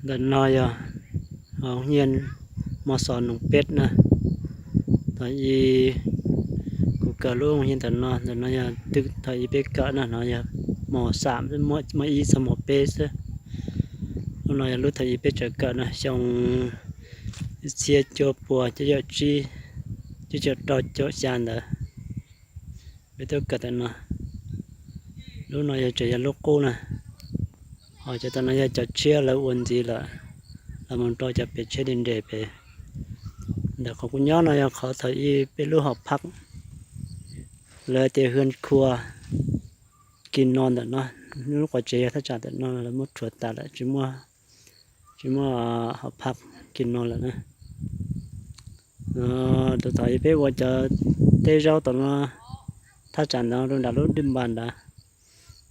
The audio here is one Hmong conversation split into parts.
Ntawm no yog hoo hias Mos Xos Noov Peb na. Thaum ub kuv kawm lub hoo hias ntawm no, ntawm no yog thaum ub peb kawm na, no yog mos xam, muaj ib txog mos peb xwb. Lub no yog lub thaum ub peb tseem kawm na, xyoo ib txhiab cuaj pua cuaj caum tsib, cuaj caum rau caum xya ntawd. Peb tuaj kawm ntawm no. Lub no yog tseem yog lub qub na, ho cov tom no yog cov tshiab lawv ua ntxiv lawm, los mus rau cov pem tshiab nres nres pem. Ntawm qhov kuv nyob no yog qhov thaum ub peb lub hoo phaj, lawv tias hwj khua kis no ntawm no. Lub quav tsev yog thaj tsam ntawm no lawv muab rhuav tas lawm, tsis muaj hoo phaj kis no lawm na. Thaum ub peb ua cov teb zaub tom no, thaj tsam ntawd rau nram lub dwj npas nrad,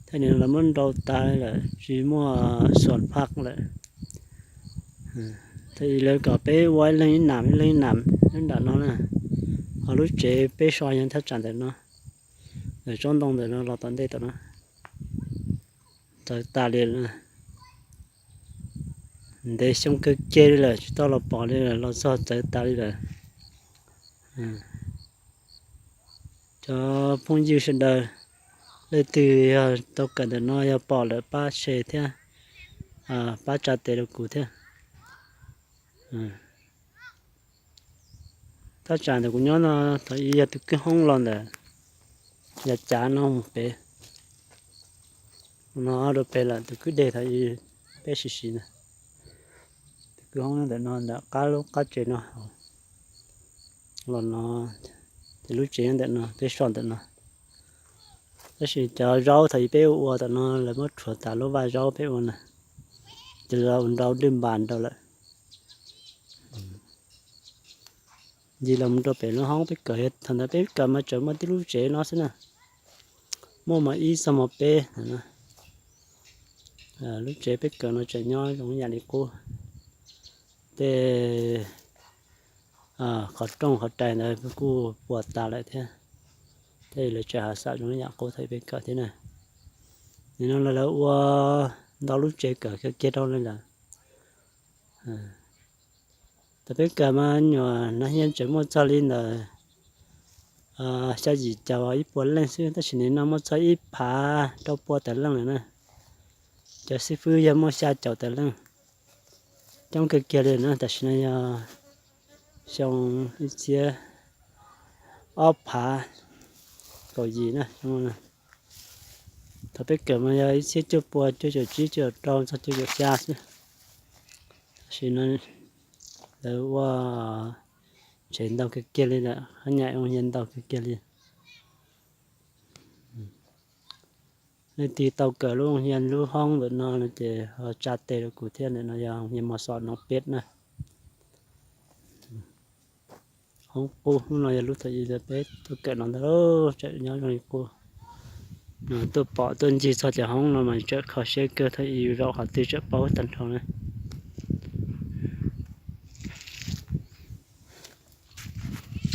thiab nim no lawv muab nrau tas lawm, tsis muaj xuas phaj lawm. Thaum ub lawv kom peb ua ib leeg ib nam ib leeg ib nam lub nram no na, ho lub tsev peb so yog thaj tsam ntawm no, ntawm tsob ntoo ntawm no los tom ntej tom no, txawv tas li lawm. Ntev xyoo kawg kiag li lawm tsis tau los pom li lawm, los txog txawv tas li lawm. Cov phooj ywg sawv daws, leej twg yog tau kawm ntawm no yog pom lawm pab share thiab pab tsa tes rau kuv thiab. Thaj tsam ntawm kuv nyob no thaum ub yog tus kwj hoob los ntawm yav cav no mus pem, no rau pem lawm tus kwj deg thaum ub peb siv siv na. Tus kwj hoob ntawm no ntawm qab lub qab tsev no los no, ces lub tsev ntawm no peb so ntawm no. Tab sis cov zaub thaum ub peb ua ua tom no lawv muab rhuav tas lub vaj zaub peb ua na, ces lawv nrau dwj npas nrau lawm. Ncig los mus rau pem lub hoob peb kawm, thaum ntawd peb kawm mas tseem muaj tib lub tsev no xwb na, muaj mos ib txog mos peb. Lub tsev peb kawm no tseem nyob zoo yam li qub, tej qhov rooj qhov rais ntawd kuj puas tas lawm thiab, thiab lawv tseem hav xam zoo yam qub thaum peb kawm thiab na. Nim no lawv ua ntau lub tsev kawm kiag rau li lawm. Thaum peb kawm mas nyuam nab hias tseem muaj txog li ntawm xya yim caum ib puas leej xwb, tab sis nim no muaj txog ib phav rau pua tawm leej lawm na. Cov xib fwb yog muaj xya caum tawm leej, coob kawg kiag li na. Tam sim no yog xyoo ib txhiab ob phav kaum yim na. Thaum peb kawm mas yog ib txhiab cuaj pua cuaj caum tsib cuaj caum rau txog cuaj caum xya xwb. Tam sim no lawv ua tsev ntau kawg kiag li lawm, hab nyam ua nyam ntau kawg kiag li. Leej twg tau kawm lub hoo hias lub hoob ntawm no no ces ho tsa tes rau kuv thiab, ntawm no yog hoo hias Mos Xos Noov Peb na. Hoob qub, lub no yog lub thaum ub peb tuaj kawm no ntag, tseem nyob zoo li qub. Tuaj pom tuaj ncig txog cov hoob no mas tseem kho siab kawg, thaum ub zaum qhov twg tseem paub tag nrho na.